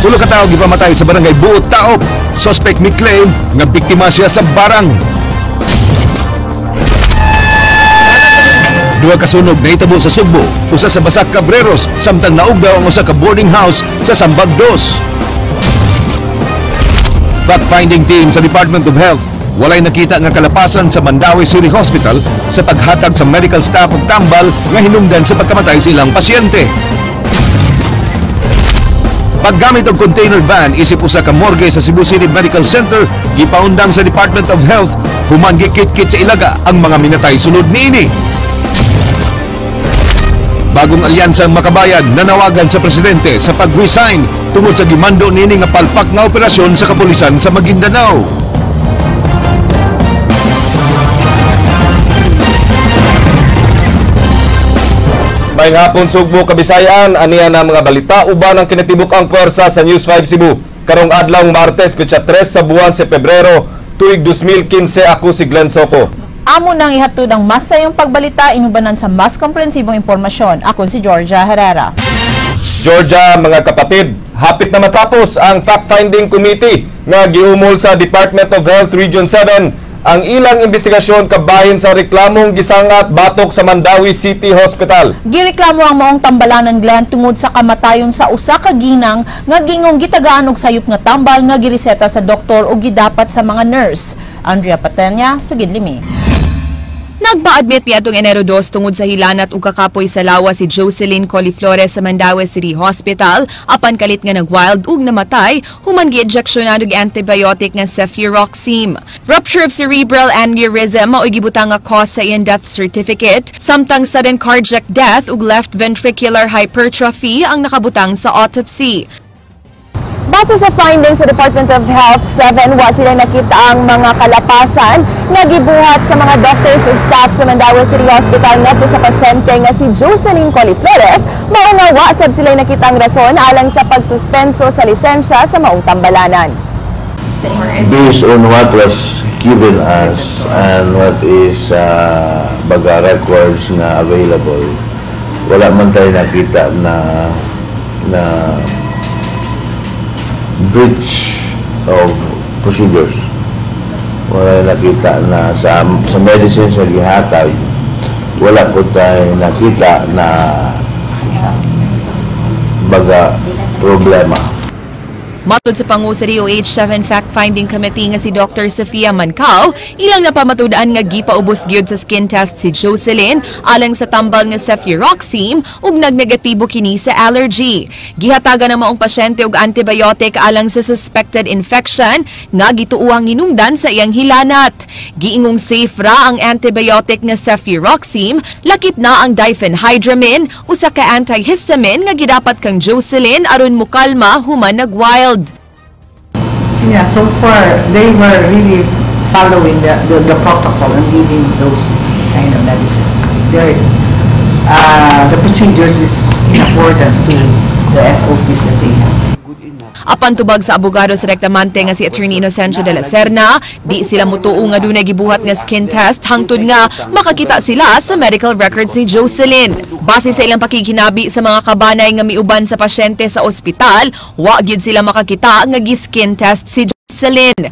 Tulo ka tawo gipamatay sa barangay Buot, Taop. Suspect mi-claim nga biktima siya sa barang. Duha ka sunog nahitabo sa Sugbo, usa sa Basak, Cabreros, samtang naugdaw ang usa ka boarding house sa Sambag Dos. Fact-finding team sa Department of Health walay nakita nga kalapasan sa Mandaue City Hospital sa paghatag sa medical staff og tambal nga hinungdan sa pagkamatay sa ilang pasyente. Paggamit og container van isip usa ka morgue sa Cebu City Medical Center gipaundang sa Department of Health human gikit-kit sa ilaga ang mga minatay sulod niini. Bagong alyansa ang Makabayan nanawagan sa presidente sa pag-resign tungod sa gimando niini nga palpak nga operasyon sa kapulisan sa Maguindanao. Maayong hapon, Sugbo, Kabisayan, aniya na mga balita uban ang kinatibuk ang puwersa sa News 5 Cebu. Karong adlaw Martes, petsa 3 sa buwan sa Pebrero, tuig 2015, ako si Glenn Soco. Amo nang ihatod ang mas sayong pagbalita inubanan sa mas komprehensibong impormasyon. Ako si Georgia Herrera. Georgia, mga kapatid, hapit na matapos ang fact-finding committee nga giumol sa Department of Health Region 7 ang ilang investigasyon kabahin sa reklamong gisangat batok sa Mandaue City Hospital. Gireklamo ang maong tambalanan, Glenn, tungod sa kamatayon sa usa ka ginang nga gingong gitagaan og sayop nga tambal nga gireseta sa doktor o gidapat sa mga nurse. Andrea Patenya, sugid limi. Nagpa-admit niadtong Enero 2 tungod sa hilanat ug kakapoy sa lawas si Jocelyn Coliflores sa Mandaue City Hospital apan kalit nga nagwild ug namatay human gi-injeksyonan og antibiotic nga cefuroxime. Rupture of cerebral aneurysm mao'y gibutang nga cause sa iyang death certificate, samtang sudden cardiac death ug left ventricular hypertrophy ang nakabutang sa autopsy. Base sa findings sa Department of Health 7, wa sila nakita ang mga kalapasan nga gibuhat sa mga doctors ug staff sa Mandaue City Hospital ngadto sa pasyente nga si Jocelyn Coliflores, mao nga wa sab sila nakita ang rason alang sa pagsuspenso sa lisensya sa maong tambalanan. Based on what was given us and what is baga records nga available, wala man tayo nakita na breach of procedures. Wala nakita na sa medicine sa gihatag, wala po tayo nakita na baga problema. Matod sa pangu sa DOH 7 Fact-Finding Committee nga si Dr. Sofia Mancao, ilang napamatud-an nga gipaubos gyud sa skin test si Jocelyn alang sa tambal nga cefuroxime ug nagnegatibo kini sa allergy. Gihatagan ang maong pasyente og antibiotic alang sa suspected infection nga gituohang hinungdan sa iyang hilanat. Giingong safe ra ang antibiotic nga cefuroxime, lakip na ang diphenhydramine, usa ka antihistamine nga gidapat kang Jocelyn aron mukalma human nagwild. Yeah, so far they were really following the protocol and giving those kind of medicines. The procedures is in accordance to the SOPs that they have. Apan tubag sa abogado sa reklamante nga si Attorney Inocencio de la Serna, di sila mutuo nga dunay gibuhat nga skin test hangtod nga makakita sila sa medical records ni Jocelyn. Base sa ilang pakiginabi sa mga kabanay nga miuban sa pasyente sa ospital, wa gyud sila makakita nga gi-skin test si Jocelyn.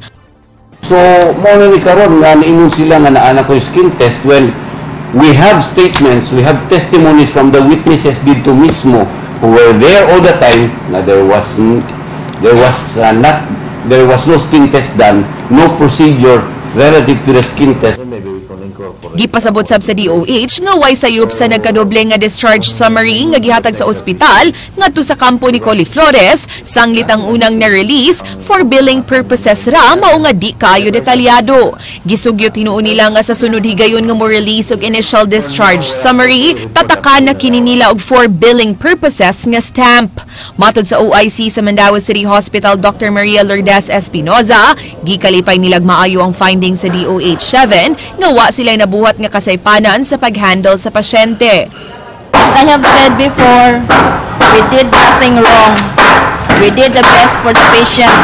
So, mao na ni karon nga niingon sila nga naa na koy skin test when we have statements, we have testimonies from the witnesses didto mismo who were there all the time na there was no skin test done, no procedure relative to the skin test. Gipasabot sab sa DOH nga way sayop sa nagkadoble nga discharge summary nga gihatag sa ospital ngadto sa kampo ni Coliflores, sanglit ang unang na-release for billing purposes ra, mao nga di kaayo detalyado. Gisugyot hinuon nila nga sa sunod higayon nga mo release og initial discharge summary, tatakan na kini nila og for billing purposes nga stamp. Matod sa OIC sa Mandaue City Hospital, Dr. Maria Lourdes Espinoza, gikalipay nilag maayo ang findings sa DOH 7 nga wa sila nabuhat nga kasaypanan sa pag-handle sa pasyente. As I have said before, we did nothing wrong. We did the best for the patient.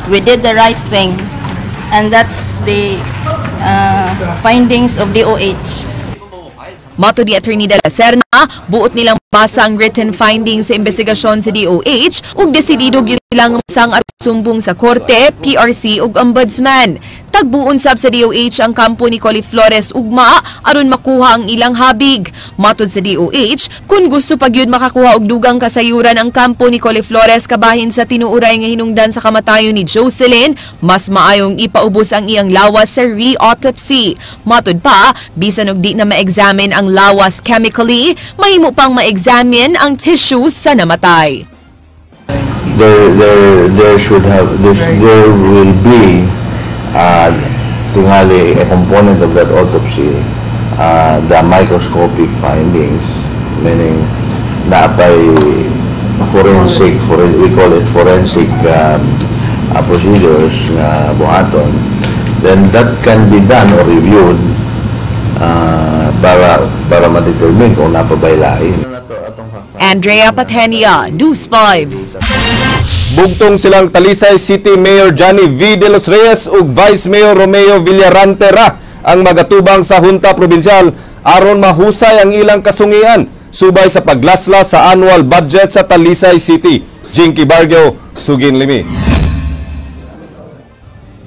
We did the right thing. And that's the findings of DOH. Matod ni Attorney de la Serna, buot nilang basa ang written findings sa investigasyon sa DOH ug desidido gyud Silang sang at sumbong sa korte, PRC ug Ombudsman. Tagbuon sab sa DOH ang kampo ni Coliflores ugma aron makuha ang ilang habig. Matod sa DOH, kung gusto pa gyud makakuha og dugang kasayuran ang kampo ni Coliflores kabahin sa tinuuray nga hinungdan sa kamatayon ni Jocelyn, mas maayong ipaubos ang iyang lawas sa re-autopsy. Matod pa, bisan og di na ma-examine ang lawas chemically, mahimo pang ma-examine ang tissues sa namatay. There should have, there will be, tingali, a component of that autopsy, the microscopic findings, meaning naa pay forensic, we call it forensic procedures nga buhaton, then that can be done or reviewed para ma-determine kung naa pa bay lain. Andrea Patenia, News 5. Bugtong silang Talisay City Mayor Johnny V. De Los Reyes ug Vice Mayor Romeo Villarante ra ang magatubang sa Junta Provincial aron mahusay ang ilang kasungian subay sa paglaslas sa annual budget sa Talisay City. Jinky Bargo, Sugin Limi.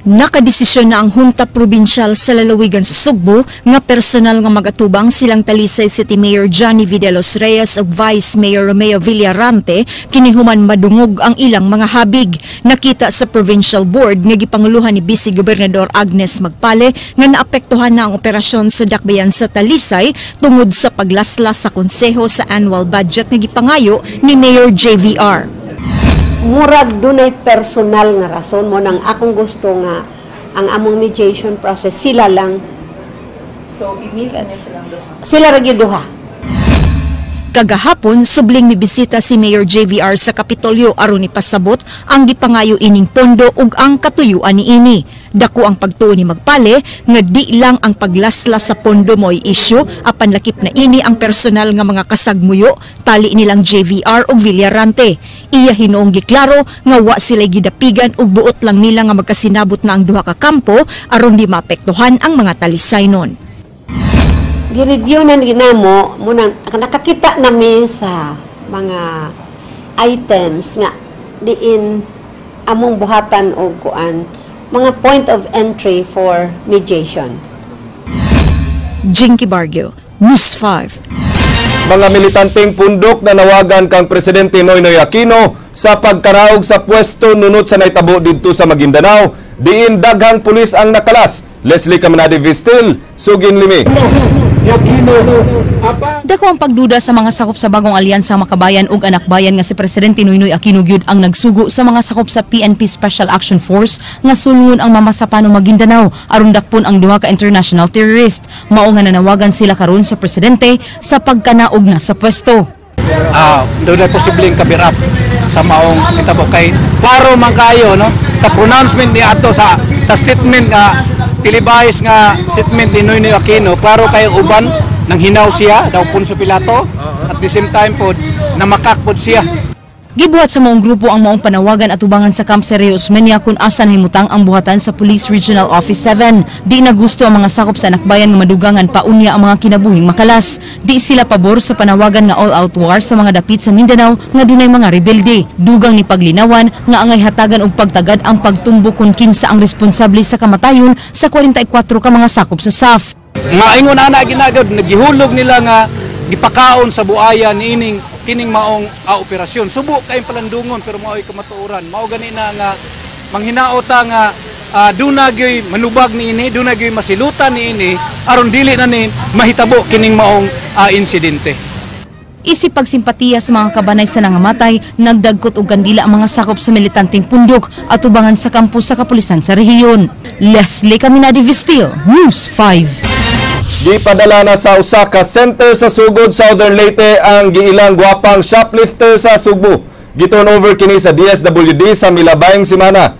Nakadesisyon na ang Junta Probinsyal sa lalawigan sa Sugbo nga personal nga magatubang silang Talisay City Mayor Johnny V. De Los Reyes ug Vice Mayor Romeo Villarante kini human madungog ang ilang mga habig. Nakita sa Provincial Board nga gipanguluhan ni Vice Gobernador Agnes Magpale nga naapektuhan na ang operasyon sa dakbayan sa Talisay tungod sa paglaslas sa konseho sa annual budget nga gipangayo ni Mayor JVR. Murag dunay personal nga rason mao nang akong gusto nga ang among mediation process, sila lang. So, immediate silang duha. Sila ra gyud duha. Kagahapon, subling mibisita si Mayor JVR sa Kapitolyo aron ipasabot ang gipangayo ining pondo ug ang katuyuan niini. Dako ang pagtuo ni Magpale nga di lang ang paglaslas sa pondo mo'y issue, apan lakip na ini ang personal nga mga kasagmuyo tali nilang JVR ug Villarante. Iya hinuong giklaro nga wa sila gidapigan ug buot lang nila nga magkasinabot na ang duha ka kampo aron di maapektuhan ang mga Talisaynon. Gi-review na ginamo mao nang nakakita nami sa mga items nga diin among buhatan og kuan, mga point of entry for mediation. Jinky Bargo, News 5. Mga militanteng Pundok na nawagan kang Presidente Noynoy Aquino sa pagkaraog sa pwesto nunot sa naitabo didto sa Maguindanao, diin daghang pulis ang nakalas. Leslie Caminade Vistil, Sugin Limi. Dako ang pagduda sa mga sakop sa Bagong Alyansa Makabayan ug Anakbayan nga si Presidente Noynoy Aquino gyud ang nagsugo sa mga sakop sa PNP Special Action Force nga sulngon ang Mamasapano, Maguindanao aron dakpon ang duha ka international terrorist. Mao nga nanawagan sila karon sa presidente sa pagkanaog na sa pwesto. Doon ay posibleng cover up sa maong itabo kay klaro man kayo, no, sa pronouncement ni ato sa statement nga televised nga statement ni Noynoy Aquino. Klaro kayo, uban nang hinaw siya daw Poncio Pilato, at the same time pod namakak pod siya. Gibuhat sa maong grupo ang maong panawagan atubangan sa Camp Sergio Osmeña kung asa nahimutang ang buhatan sa Police Regional Office 7. Di na gusto ang mga sakop sa Anakbayan nga madugangan pa unya ang mga kinabuhing makalas. Di sila pabor sa panawagan nga all-out war sa mga dapit sa Mindanao nga dunay mga rebelde. Dugang ni paglinawan nga angay hatagan og pagtagad ang pagtumbo kung kinsa ang responsable sa kamatayon sa 44 ka mga sakop sa SAF. Maingon ana ginagad nagihulog nila nga gipakaon sa buaya niining kining maong operasyon. Subo kayong palandungon pero mao'y kamatuoran. Mao gani na nga manghinaota nga duna gyoy manubag niini, duna gyoy masilutan niini aron dili na ni mahitabo kining maong insidente. Isip pagsimpatiya sa mga kabanay sa nangamatay, nagdagkot og kandila ang mga sakop sa militanteng Pundok atubangan sa kampo sa kapulisan sa rehiyon. Leslie Caminadi Vistil, News 5. Gipadala na sa usa ka center sa Sugod, Southern Leyte ang giilang gwapang shoplifter sa Sugbo. Gi-turn over kini sa DSWD sa milabayng semana.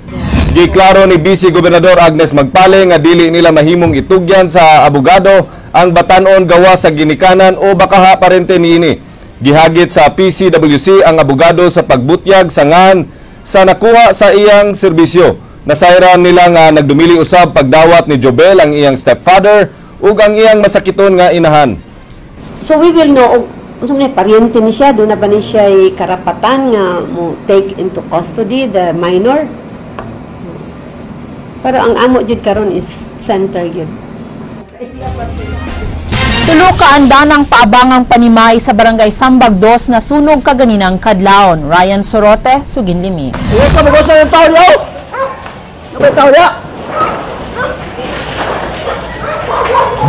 Giklaro ni Vice Gobernador Agnes Magpale nga dili nila mahimong itugyan sa abogado ang batanon gawa sa ginikanan o bakaha parente niini. Gihagit sa PCWC ang abogado sa pagbutyag sa ngan sa nakuha sa iyang serbisyo. Nasayran nila nga nagdumili usab pagdawat ni Jobel ang iyang stepfather ug ang iyang masakiton nga inahan. So we will know og Unsa man paryente ni siya, doon na ba ni siya karapatan nga mo take into custody the minor? Pero ang amo jud karon is center gyud. Tulo ka andanang paabangang panimay sa Barangay Sambag 2 na sunog kaganinang kadlawon. Ryan Sorote, Suginlimi.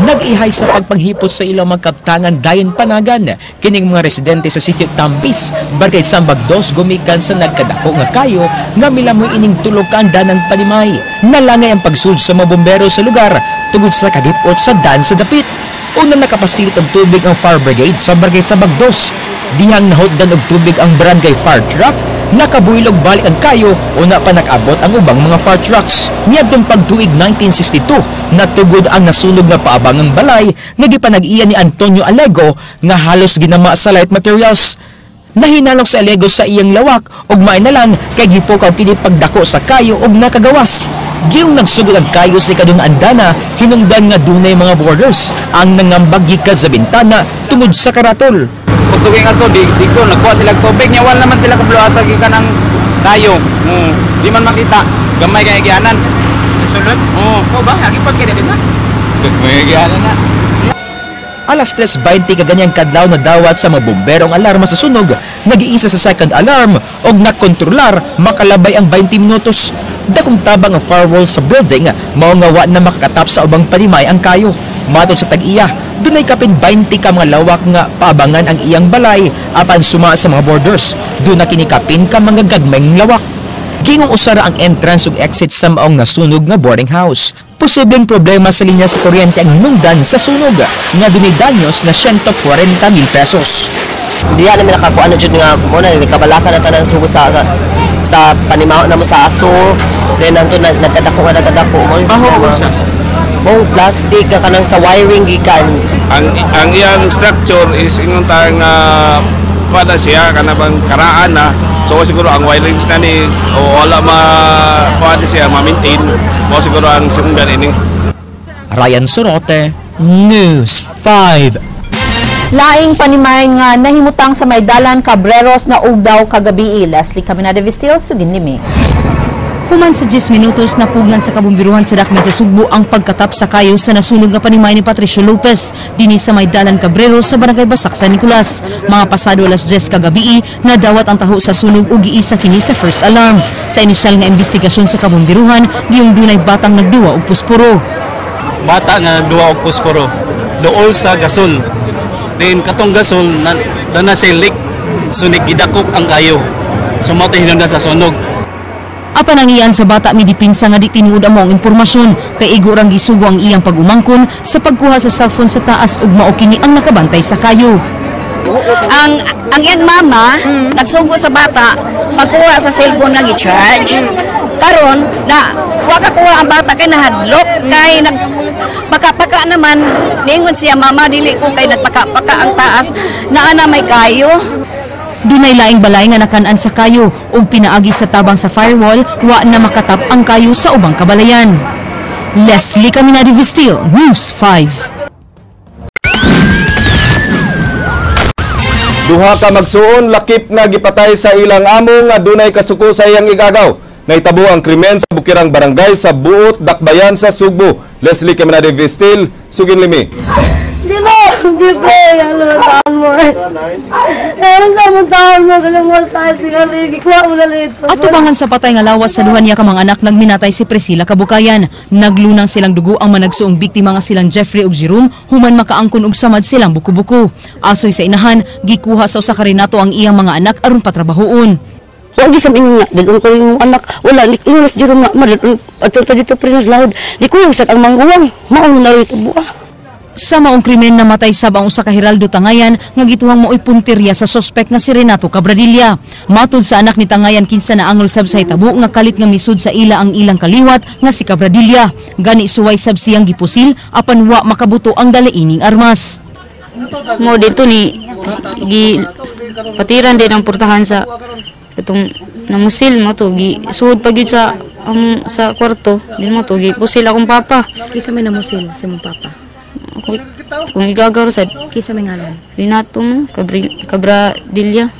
Nag-ihay sa pagpanghipot sa ilang magkaptangan dayon panagan kining mga residente sa sitio Tambis, Barangay Sambag 2 gumikan sa nagkadako nga kayo nga milamoy ining tulo ka andanang panimay. Nalangay ang pagsud sa mga bombero sa lugar tungod sa kagipot sa dan sa dapit. Una nakapasilip og tubig ang fire brigade sa Barangay Sambag 2. Dihang nahutdan og tubig ang barangay fire truck, nakabuilog balik ang kayo, una pa nakabot ang ubang mga fire trucks. Niadtong pagtuig 1962, natugod ang nasunog nga paabangang balay nga gipanag-iya ni Antonio Alego nga halos ginama sa light materials. Nahinalok sa Alego sa iyang lawak ug mainalan kay gipukaw kini pagdako sa kayo ug nakagawas. Giyong nagsugod ang kayo sa ikadung andana, hinungdan nga dunay mga borders ang nangambag gikan sa bintana tungod sa karatol. Kusuging aso, dito, nagkuha sila tubig niya, wala naman sila kabluasa gikan ang kayo. Di man makita, gamay kay gianan. Sulod? Oo. Oh, ba? Agi pag kaya din na? Gamay gianan na. Alas 3:20 kaganyang kadlaw na dawat sa mga bomberong alarma sa sunog, nag-iisa sa second alarm og nakontrolar makalabay ang 20 minutos. Dakong tabang ang firewall sa building, mao nga wa na makakatap sa ubang panimay ang kayo. Matod sa tag-iya, dunay kapin 20 ka mga lawak nga paabangan ang iyang balay apan suma sa mga borders. Duna kini kapin ka mga gagmayng lawak. Gingong usara ang entrance ug exit sa maong nasunog nga boarding house. Posibleng problema sa linya sa kuryente ang hinungdan sa sunog nga dunay danyos na 140,000 pesos. Diya namin nakakuha na jud nga mo na nikabalaka na tanan sugod sa panimaw na mo sa aso. Then nanto nagkadako nga nagkadako mo. Baho sa mong plastic ka kanang sa wiring gikan. Ang iyang structure is ingon ta nga kuha siya kanang karaan na. So siguro ang wirings na ni o wala ma kuha siya ma-maintain mo siguro ang sungdan ini. Ryan Sorote, News 5. Laing panimay nga nahimutang sa Maydalan, Cabreros na ugdaw kagabi. Leslie Caminada Vistil, Suginlimi. Human sa 10 minutos napugnan sa kabumbiruhan sa Dakmen sa Sugbo ang pagkatap sa kayo sa nasunog nga panimay ni Patricio Lopez dinhi sa Maydalan Cabrero sa Barangay Basak San Nicolas. Mga pasado alas 10 kagabi nadawat ang taho sa sunog ug giisa kini sa first alarm. Sa inisyal nga investigasyon sa kabumbiruhan, giyong dunay batang nagduwa og pusporo. Bata nga nagduwa og pusporo duol sa gasol. Then katong gasol na na sa leak, so nagidakop ang kayo. So mao hinungdan sa sunog. Apan ang iyan sa bata midipinsa nga di tinuod ang maong impormasyon kay igo rang gisugo ang iyang pag-umangkon sa pagkuha sa cellphone sa taas ug mao kini ang nakabantay sa kayo. Ang iyang mama nagsugo sa bata pagkuha sa cellphone nga gi-charge. Karon na wa kakuha ang bata kay nahadlok kay nagpaka-paka naman niingon siya mama dili ko kay nagpaka-paka ang taas naa na may kayo. Dunay laing balay nga nakan-an sa kayo ug pinaagi sa tabang sa firewall wa na makatap ang kayo sa ubang kabalayan. Leslie Caminada Vistil, News 5. Duha ka magsuon lakip nga gipatay sa ilang amo nga dunay kasuko sa iyang igagaw. Naitabo ang krimen sa Bukirang Barangay sa Buot, Dakbayan sa Sugbo. Leslie Caminada Vistil, Suginlimi. Atubangan sa patay nga lawas sa duha niya ka mga anak nagminatay si Priscilla Kabukayan. Naglunang silang dugo ang managsuong biktima nga silang Jeffrey ug Jerome human makaangkon og samad silang buku-buku. Asoy sa inahan, gikuha sa usa ka Renato ang iyang mga anak aron patrabahoon. Wa gi sa ingon nga dadon ko yung anak wala ni ingon si Jerome nga madadon atol ta dito prenas lahod ni kuyog sad ang mangguwang mao na ro buah. Sa maong krimen namatay sab ang usa ka Heraldo Tangayan nga gituhang maoy punteriya sa sospek nga si Renato Cabradilla. Matud sa anak ni Tangayan kinsa naangol sab sa hitabo nga kalit nga misud sa ila ang ilang kaliwat nga si Cabradilla. Gani suway sab siyang gipusil apan wa makabuto ang dalaining armas. Mo dito ni gi patiran din ang portahan sa itong namusil mo to gi suod pa gyud sa ang sa kwarto din mo to gi pusil akong papa. Kinsa may namusil sa imong papa? Ako Kung igagaw sad. Kinsa may ngalan? Renato mo, Cabradilla.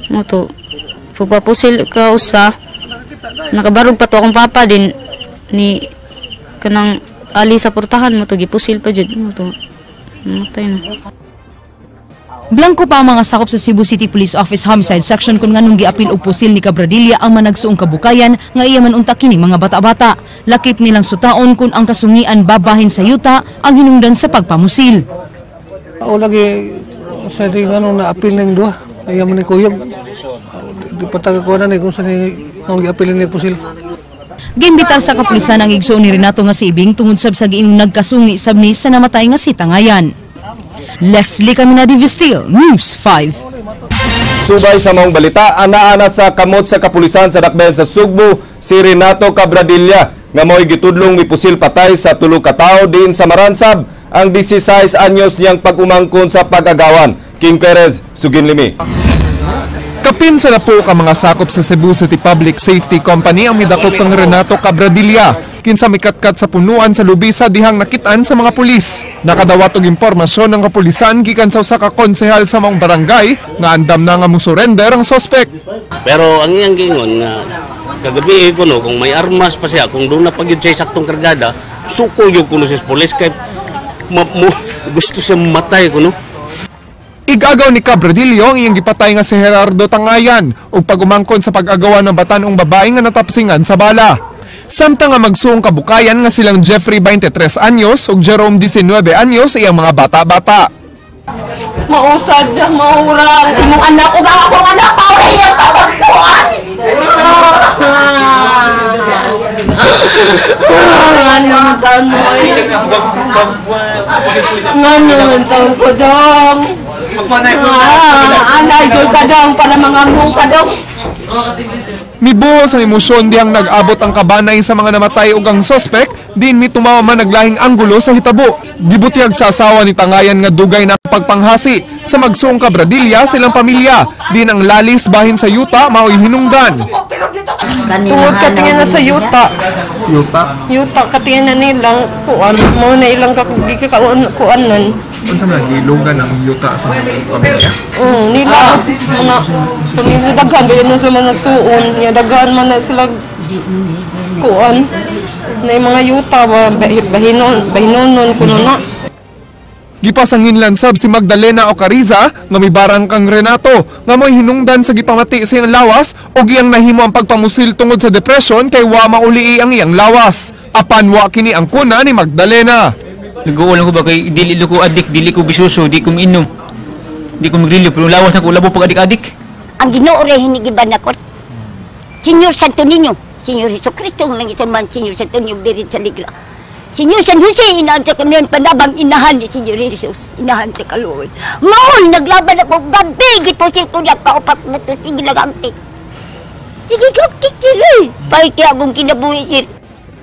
Mo to. Pagpapusil ka usa, nakabarog pa to akong papa din ni kanang ali sa portahan mo to gipusil pa jud mo to. Namatay na. Blanko pa ang mga sakop sa Cebu City Police Office Homicide Section kung nganong giapil og pusil ni Cabradilla ang managsuong kabukayan nga iya man unta kini mga bata-bata. Lakip nilang sutaon kung ang kasungian babahin sa yuta ang hinungdan sa pagpamusil. Ako lagi sa di ano na apil ning duha. Ayaw man ni kuyog. Di patag ko na ni kung sa ni ang giapil ni pusil. Giimbitar sa kapulisan ang igsoon ni Renato nga si Ibing tungod sab sa giingong nagkasungi sab ni sa namatay nga si Tangayan. Leslie Caminadi Vistil, News 5. Subay sa maong balita, ana-ana sa kamot sa kapulisan sa Dakbayan sa Sugbo si Renato Cabradilla nga mao'y gitudlong mipusil patay sa tulo ka tawo diin sa Maransab ang 16 anyos niyang pag-umangkon sa pag-agawan. King Perez, Suginlimi. Kapin sa napo ka mga sakop sa Cebu City Public Safety Company ang midakop kang Renato Cabradilla, kinsa mikatkat sa punuan sa lubisa dihang nakitaan sa mga pulis. Nakadawat og impormasyon ng kapulisan gikan sa usa ka konsehal sa maong barangay nga andam na nga musurrender ang sospek. Pero ang iyang giingon nga kagabi ko no, kung may armas pa siya, kung doon na pag siya saktong kargada, sukol yun kuno siya sa pulis kay gusto siya mamatay kuno. Igagaw ni Cabradillo ang iyang gipatay nga si Gerardo Tangayan ug pag-umangkon sa pag-agawan ng batanong babae nga natapsingan sa bala. Samtang nga magsuong kabukayan nga silang Jeffrey 23 anyos ug Jerome 19 anyos iyang mga bata-bata. Mausad, maura, imong anak ug ang akong anak maura iyang kabagkuan. Ngano man taon mo eh. Ngano man taon ko dong. Anay jud ka dong para mga mo ka dong. Mibuhos ang emosyon dihang nag-abot ang kabanay sa mga namatay ug ang sospek din mitumawa man naglahing anggulo sa hitabo. Gibutyag sa asawa ni Tangayan nga dugay na pagpanghasi sa magsuong Cabradilla silang pamilya. Din ang lalis bahin sa yuta mao'y hinungdan. Tungod katingin na sa yuta. Yuta? Yuta katingin na nilang kuan mo na ilang gikakakuanan. Unsa man gilugan ang yuta sa mga pamilya? Nila mga pamilya daghan gayon na sila nagsuon, nya daghan man na sila kuan na yung mga yuta ba bahinon bahinonon kuno na. Gipasanginlan sab si Magdalena Ocariza nga mibarang kang Renato nga mo'y hinungdan sa gipamati sa iyang lawas ug iyang nahimo ang pagpamusil tungod sa depression kay wa maulii ang iyang lawas. Apan wa kini ang kuna ni Magdalena. Nag-uulang ko ba kay dili ko adik, dili ko bisuso, di ko miinom, di ko magrilyo, pero lawas na ko labo pag adik-adik. Ang Ginoo ray hinigiban nako. Señor Santo Niño, Señor Jesucristo ang langisan man, Señor Santo Niño diri sa ligra. Señor San Jose, inahan sa kamiyan, panabang inahan ni Señor Jesus, inahan sa kaluoy. Maol, naglaban ako, gabi, gipusil ko na kaupak mo to, sige lang angtik. Sige, angtik, sir. Pahit akong kinabuhi, sir.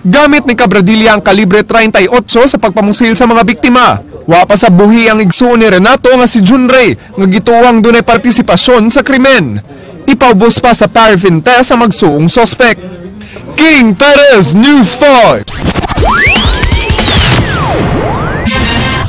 Gamit ni Cabradilla ang kalibre 38 sa pagpamusil sa mga biktima. Wa pa sa buhi ang igsuon ni Renato nga si Junrey nga gituwang dunay partisipasyon sa krimen. Ipaubos pa sa paraffin test ang magsuong sospek. King Perez, News 5.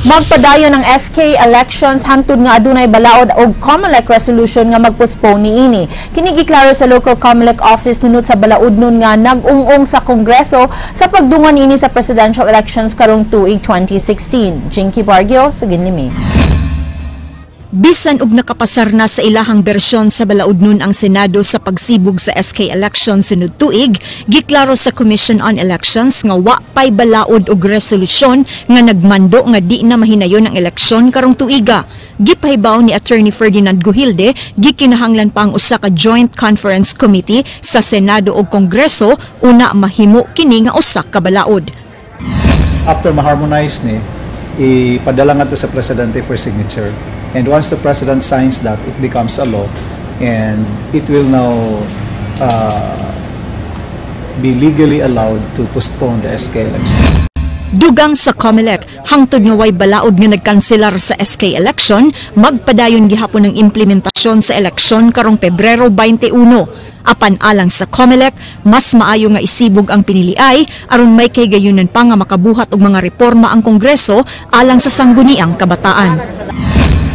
Magpadayon ang SK elections hangtod nga adunay balaod og COMELEC resolution nga magpostpone niini. Kini giklaro sa local COMELEC office nunot sa balaod nun nga nag-ung-ung sa Kongreso sa pagdungan niini sa presidential elections karong tuig 2016. Jinky Bargio, Suginlimi. Bisan og nakapasar na sa ilahang bersyon sa balaod nun ang Senado sa pagsibog sa SK election sunod tuig, giklaro sa Commission on Elections nga wa pay balaod og resolusyon nga nagmando nga di na mahinayon ang eleksyon karong tuiga. Gipahibaw ni Attorney Ferdinand Gujilde, gikinahanglan pa ang usa ka Joint Conference Committee sa Senado ug Kongreso una mahimo kini nga usa ka balaod. After ma-harmonize ni, ipadala nga to sa presidente for signature. And once the president signs that, it becomes a law, and it will now be legally allowed to postpone the SK election. Dugang sa COMELEC, hangtod nga way balaod nga nagkanselar sa SK election, magpadayon gihapon ang implementasyon sa eleksyon karong Pebrero 21. Apan alang sa COMELEC, mas maayo nga isibog ang piniliay aron may kahigayunan pa nga makabuhat og mga reforma ang Kongreso alang sa sangguniang kabataan.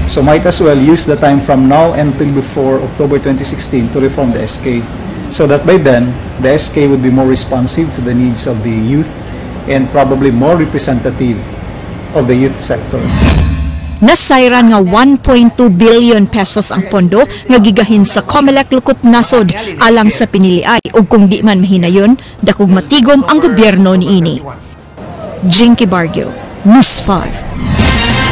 So might as well use the time from now until before October 2016 to reform the SK, so that by then, the SK would be more responsive to the needs of the youth and probably more representative of the youth sector. Nasayran nga 1.2 billion pesos ang pondo nga gigahin sa COMELEC lukop nasod alang sa piniliay ug kung di man mahinayon, dakog matigom ang gobyerno niini. Jinky Bargio, News 5.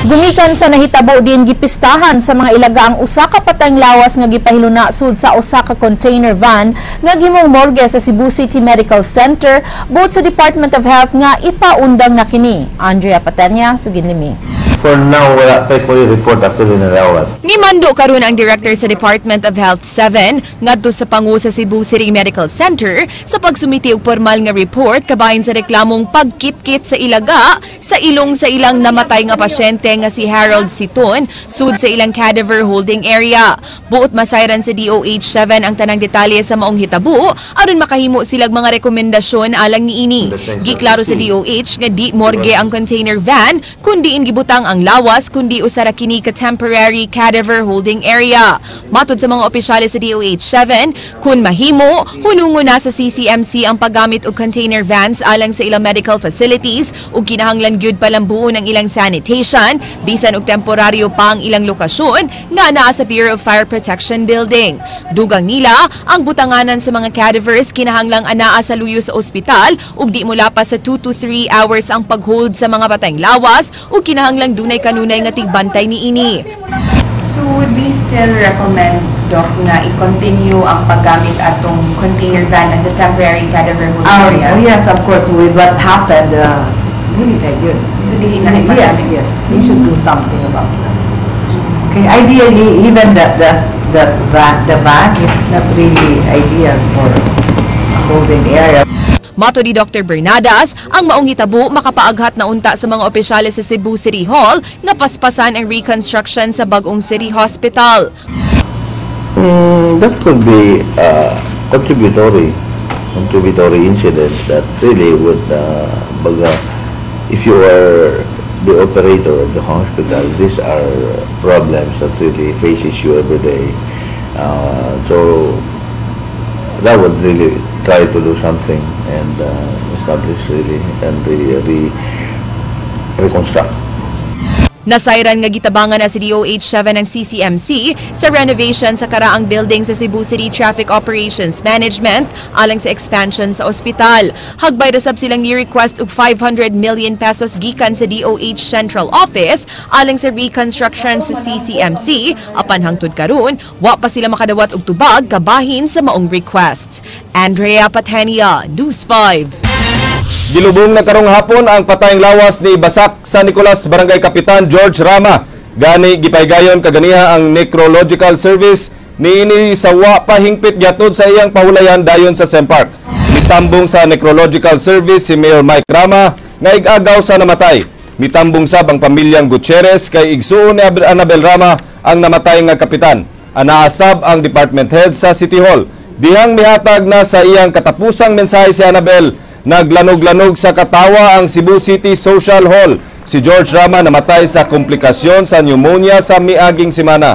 Gumikan sa nahitabo din gipistahan sa mga ilaga ang usa ka patayng lawas nga gipahiluna sud sa usa ka container van nga gihimong morgue sa Cebu City Medical Center buot sa Department of Health nga ipaundang na kini. Andrea Patenya, sugin limi. For now, wala pa ko report actually na rawat. Nimando karon ang director sa Department of Health 7 ngadto sa pangu sa Cebu City Medical Center sa pagsumiti og formal nga report kabahin sa reklamong pagkitkit sa ilaga sa ilong sa ilang namatay nga pasyente nga si Harold Siton sud sa ilang cadaver holding area. Buot masayran sa DOH 7 ang tanang detalye sa maong hitabo aron makahimo silag mga rekomendasyon alang niini. Giklaro sa DOH nga di morgue ang container van kundi gibutang ang lawas kundi usa ra kini ka temporary cadaver holding area. Matod sa mga opisyales sa DOH 7, kun mahimo, hunungo na sa CCMC ang paggamit og container vans alang sa ilang medical facilities ug kinahanglan gyud palambuon ang ilang sanitation bisan og temporaryo pa ang ilang lokasyon nga naa sa Bureau of Fire Protection Building. Dugang nila, ang butanganan sa mga cadavers kinahanglang anaa sa luyo sa ospital ug di mula pa sa 2 to 3 hours ang paghold sa mga patayng lawas ug kinahanglang dunay kanunay nga tigbantay niini. So would we still recommend, Doc, na i-continue ang paggamit atong container van as a temporary cadaver holding area? Oh yes, of course, with what happened, really very good. So dili na Yes, ipagamit? Yes, they should do something about that. Okay, ideally, even the van is not really ideal for a holding area. Mato ni Dr. Bernadas, ang maong hitabo makapaaghat na unta sa mga opisyales sa Cebu City Hall nga paspasan ang reconstruction sa bagong City Hospital. That could be contributory incidents that really would, baga, if you are the operator of the hospital, these are problems that really faces you every day. So that would really try to do something and establish really and reconstruct. Nasayran nga gitabangan na si DOH 7 ng CCMC sa renovation sa karaang building sa Cebu City Traffic Operations Management alang sa expansion sa ospital. Hagbay ra sab silang ni-request og 500 million pesos gikan sa DOH Central Office alang sa reconstruction sa CCMC apan hangtod karon wa pa sila makadawat og tubag kabahin sa maong request. Andrea Patenia, News 5. Gilubong na karong hapon ang patayng lawas ni Basak San Nicolas Barangay Kapitan George Rama. Gani gipaygayon kaganiha ang necrological service niini sa wa pa hingpit gihatod sa iyang pahulayan dayon sa Sempark. Mitambong sa necrological service si Mayor Mike Rama nga ig-agaw sa namatay. Mitambong sab ang pamilyang Gutierrez kay igsuon ni Annabel Rama ang namatay nga kapitan. Anaasab ang department head sa City Hall. Dihang mihatag na sa iyang katapusang mensahe si Annabel, naglanog-lanog sa katawa ang Cebu City Social Hall. Si George Rama namatay sa komplikasyon sa pneumonia sa miaging semana.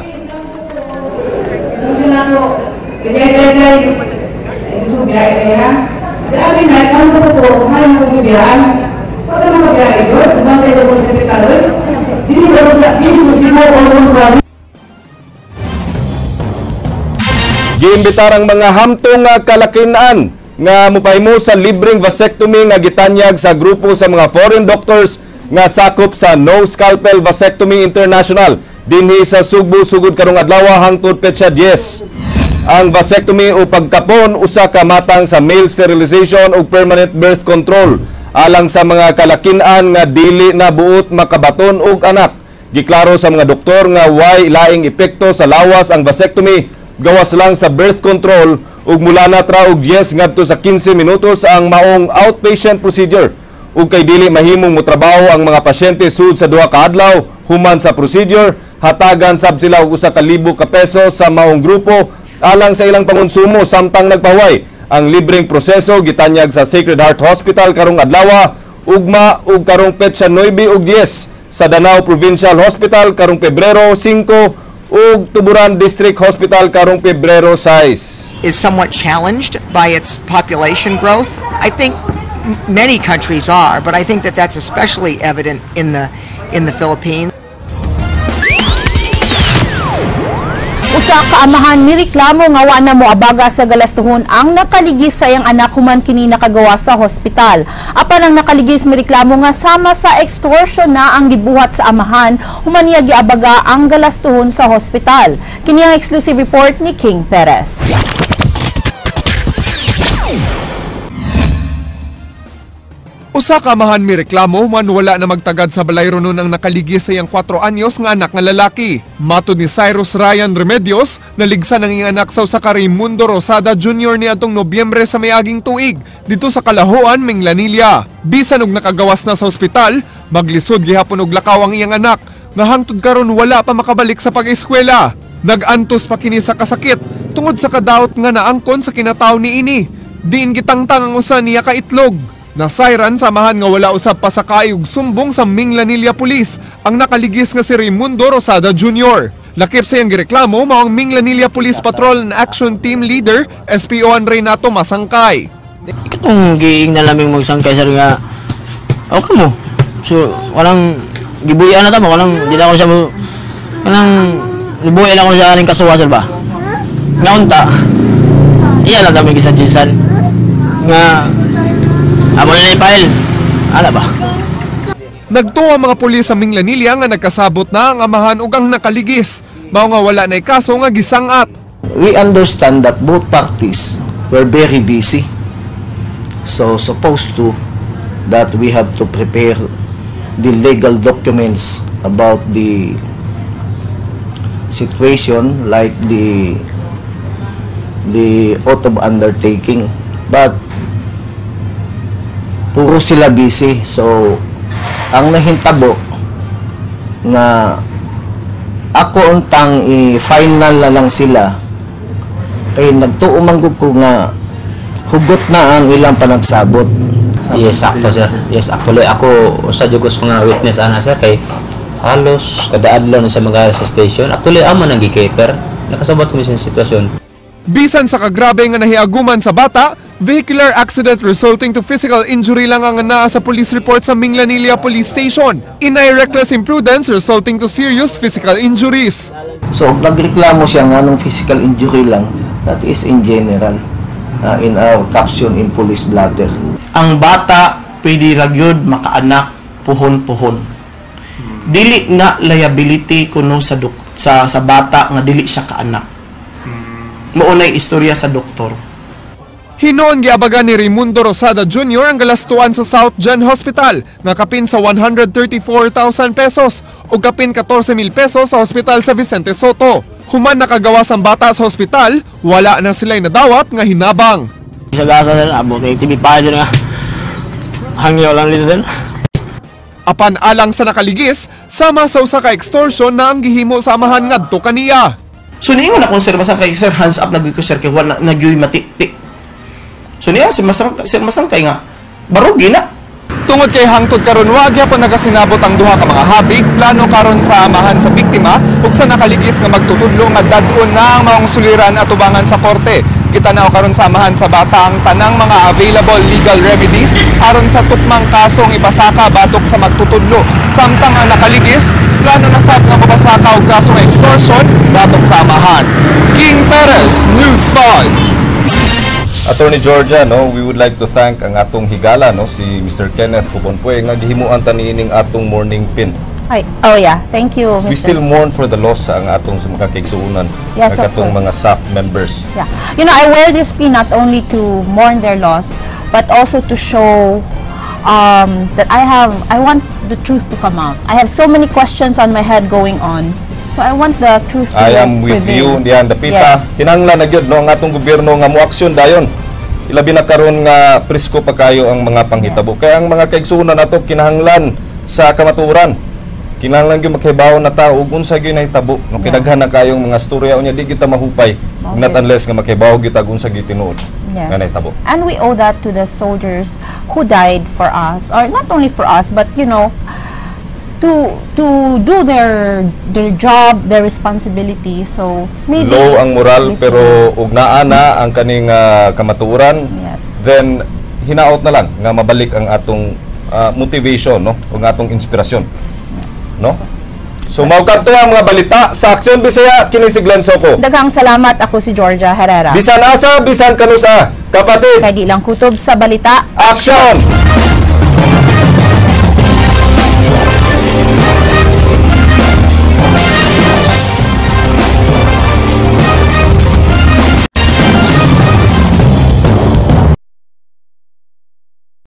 Giimbitar ang mga hamtong nga kalakinan nga mupahimo sa libreng vasectomy nga gitanyag sa grupo sa mga foreign doctors nga sakop sa No Scalpel Vasectomy International dinhi sa Sugbo sugod karong adlaw hangtod petsa 10. Ang vasectomy o pagkapon usa ka matang sa male sterilization ug permanent birth control alang sa mga kalakinan nga dili na buot makabaton og anak. Giklaro sa mga doktor nga way laing epekto sa lawas ang vasectomy, gawas lang sa birth control ug mula na tra og 10 ngadto sa 15 minutos ang maong outpatient procedure. Ug kay dili mahimong motrabaho ang mga pasyente sud sa 2 ka adlaw human sa procedure, hatagan sab sila og 1,000 ka peso sa maong grupo alang sa ilang pangonsumo samtang nagpahuway. Ang libreng proseso gitanyag sa Sacred Heart Hospital karong adlaw, ugma ug karong petsa 9 ug 10, sa Danao Provincial Hospital karong Pebrero 5 ug Tuburan District Hospital karong Pebrero 6. Is somewhat challenged by its population growth. I think many countries are, but I think that that's especially evident in the Philippines. Usa ka amahan mireklamo nga wa na moabaga sa galastuhon ang nakaligis sa iyang anak human kini nakagawa sa hospital. Apan ang nakaligis mireklamo nga sama sa extortion na ang gibuhat sa amahan human niya giabaga ang galastuhon sa hospital. Kini ang exclusive report ni King Perez. Usa ka amahan mireklamo man wala na magtagad sa balay ronon ang nakaligis sa iyang 4 anyos nga anak nga lalaki. Matod ni Cyrus Ryan Remedios, naligsan ang iyang anak sa usa ka Raymundo Rosada Jr. niadtong Nobyembre sa miaging tuig didto sa Kalahoan, Minglanilla. Bisan og nakagawas na sa ospital, maglisod gihapon og lakaw ang iyang anak nga hangtod karon wala pa makabalik sa pag-eskwela. Nag-antos pa kini sa kasakit tungod sa kadaot nga naangkon sa kinatawo niini. Diin gitangtang ang usa niya ka itlog. Nasayran sa amahan nga wala usab pasakay og sumbong sa Minglanilla Police ang nakaligis nga si Raymundo Rosada Jr. Lakip sa iyang gireklamo mao ang Minglanilla Police Patrol and Action Team Leader SPO1 Renato Masangkay. Katong giing na laming magsangkay, sir, nga okay mo. So walang gibuyan na tamo, walang di na ako siya mo kanang libuyan ako sa aning kasuwa, sir, ba. Nga unta. Iya lang kami gisadjisan nga amo na file. Ala ba? Nagtuo ang mga pulis sa Minglanilla nga nagkasabot na ang amahan ug ang nakaligis. Mao nga wala na kaso nga gisangat. We understand that both parties were very busy. So supposed to that we have to prepare the legal documents about the situation, like the oath of undertaking. But puro sila busy. So ang nahintabo nga ako untang i-final na lang sila kay nagtuo man gud ko nga hugot na ang ilang panagsabot. Yes, sakto, sir. Yes, actually ako usa jud ko sa mga witness ana, sir, kay halos kada adlaw na sa mga sa station. Actually amo nang gi-cater. Nakasabot ko sa sitwasyon. Bisan sa kagrabe nga nahiaguman sa bata, vehicular accident resulting to physical injury lang ang naa sa police report sa Minglanilla Police Station. Inay reckless imprudence resulting to serious physical injuries. So, nagreklamo siya nga nung physical injury lang, that is in general, in our caption in police blotter. Ang bata pwede ra gyud makaanak puhon-puhon. Dili na liability kuno sa bata nga dili siya kaanak. Mao nay istorya sa doktor. Hinuon giabagan ni Raimundo Rosada Jr. ang galastuan sa South Gen Hospital nga kapin sa 134,000 pesos o kapin 14,000 pesos sa hospital sa Vicente Soto. Human nakagawas ang bata sa hospital, wala na sila'y nadawat nga hinabang. Sa gasa, sir, abot may TV pa dyan nga. Hangyo lang dito, sir. Apan alang sa nakaligis, sama sa usa ka extortion na ang gihimo sa amahan ngadto kaniya. So niingon akong sir Masangkay, "Sir, hands up na gyud ko, sir, kay wala na gyud mati-ti." So niya si Masangkay, Sir Masangkay nga barugi na. Tungod kay hangtod karon wa gyapon nagasinabot ang duha ka mga habig, plano karon sa amahan sa biktima ug sa nakaligis nga magtutudlo nga dad-on na ang maong suliran atubangan sa korte. Gitanaw karon sa amahan sa bata ang tanang mga available legal remedies aron sa tukmang kasong ipasaka batok sa magtutudlo. Samtang ang nakaligis, plano na sab nga mapasaka og kasong extortion batok sa amahan. King Perez, News 5. Attorney Georgia, no, we would like to thank ang atong higala, no, si Mr. Kenneth Cobonpue nga gihimuan ta niining atong mourning pin. Ay, oh yeah, thank you, We Mr. still mourn for the loss sa ang atong sa mga kaigsuonan, Yes, ang of atong course. mga staff members. Yeah. I wear this pin not only to mourn their loss, but also to show that I want the truth to come out. I have so many questions on my head going on. So I want the truth to I am with prevail. you diyan dapita. Yes. Kinanglan na gyud, no, ang atong gobyerno nga moaksyon dayon. Ilabi na karon nga presko pa kayo ang mga panghitabo. Kaya ang mga kaigsuonan nato kinahanglan sa kamatuoran. Kinahanglan gyud makahibaw na ta ug unsa gyud nahitabo. No, kay daghan na kayong mga storya unya di kita mahupay not unless nga makahibaw gyud ta ug unsa gyud tinuod nga nahitabo. And we owe that to the soldiers who died for us, or not only for us, but to do their job, their responsibility. So maybe Low ang moral, pero ug naa na ang kaning kamatuoran, then hinaot na lang nga mabalik ang atong motivation, no, ug atong inspirasyon, no? So mao kadto ang mga balita sa Aksyon Bisaya. Kini si Glenn Soco. Daghang salamat. Ako si Georgia Herrera. Bisan asa, bisan kanusa, kapatid. Kay di lang kutob sa balita. Action!